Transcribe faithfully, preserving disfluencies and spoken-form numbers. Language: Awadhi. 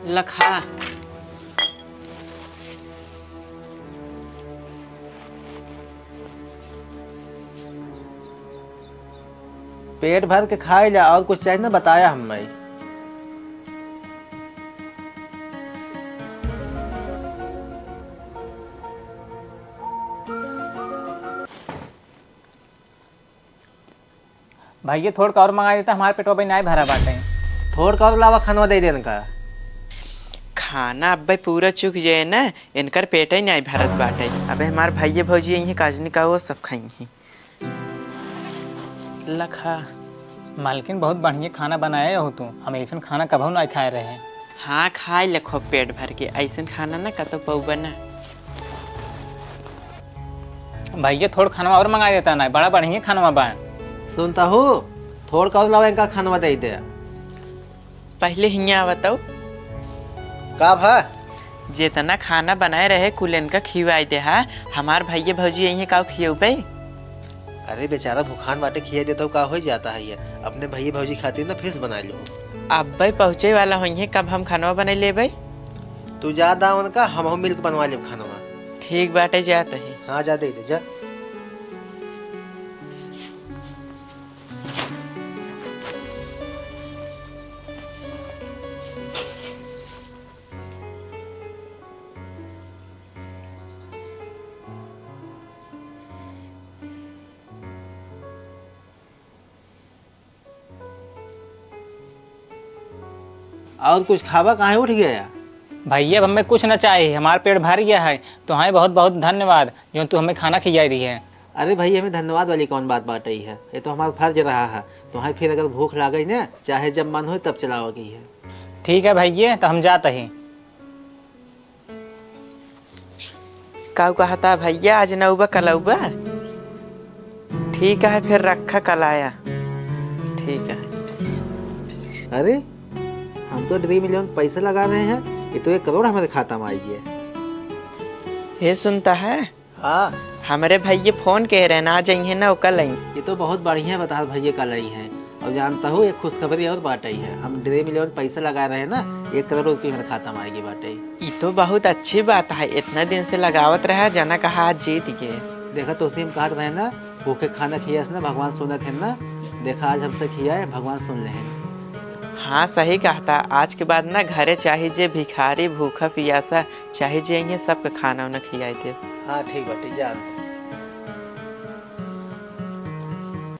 लखा। पेट भर के खाए ला, और कुछ चाहिए ना बताया हम भाई। भैया, थोड़ का और मंगा देता, हमार पेटवा भाई नाई भरा बाटे। थोड़ का और लावा, खानवा दे दे इनका। खाना अब्बे पूरा चुक जाए ना, इनकर पेट ही नाई भरत बाटे। अबे हमार भैया भौजी यहीं काजनी का वो सब खाई। लखा। मालकिन, बहुत बढ़िया खाना बनाए हो तू, हम ऐसन खाना कभू ना खाए रहे। हाँ, खाए ले खूब पेट भर के, ऐसन खाना ना कतो पौबा ना। भैया, थोड़ खानवा और मंगा देता ना, बड़ा बढ़िया खानवा बा। सुनता हूँ, थोड़ का और लावा, इनका खानवा दे दे। पहले हियाँ आवतौ। का भा? जेतना खाना बनाए रहे, कुल इनका खियाई देहा। हमार भैया भौजी यहीं का खियौबे? अरे बेचारा भूखान बाटे, खिया देतौ, का हो जाता है ये? अपने भैया भौजी खातिर ना फिश बना लो। अब्बे पहुँचे वाला होइहे, कब हम खानवा बना लेबे? तू जा दा उनका, हमहू मिलके बनवा लेब खानवा। ठीक बाटे, जात ही। हाँ, जा दे दे, जा। और कुछ खाबा, काहे उठ गया? भैया, अब हमें कुछ न चाही, हमार पेट भर गया है। तोहाई बहुत बहुत धन्यवाद, जो तू हमें खाना खियाई दी है। अरे भैया, हमें धन्यवाद वाली कौन बात बाटई है, ये तो हमार फर्ज रहा है। तोहाई फिर अगर भूख लागे ना, चाहे जब मन हो तब चलावे की है। ठीक है भैया, तो हम जात ही। काऊ कहता भैया, आज नौबा कलौबा? ठीक है, फिर रखा कलाया। ठीक है। अरे, हम तो ड्रीम इलेवन पैसा लगा रहे हैं, ये तो एक करोड़ हमारे खाता में आई है। ये सुनता है? हाँ। हमरे भैया फोन कह रहे हैं, आ जाइए ना, वो कल आई। ये तो बहुत बढ़िया बता, भैया कल आई हैं। और जानता हूँ, एक खुशखबरी और बाटई है, हम ड्रीम इलेवन पैसा लगा रहे हैं ना, एक करोड़ रुपये हमारे खाता में आएगी बाटई। ई तो बहुत अच्छी बात है, इतना दिन से लगावत रहा, जना कहा आज जीत गए। देखा तो उसी हम कहत रहे ना, भूखे खाना खियास ना, भगवान सुनत है ना। देखा आज हमसे खियाए, भगवान सुन ले हैं। हाँ, सही कहता, आज के बाद ना घरे चाहे जे भिखारी, भूखा पियासा, चाहे जे इहे सबके खाना उना खियाए दे। हाँ, ठीक बाटे, जा।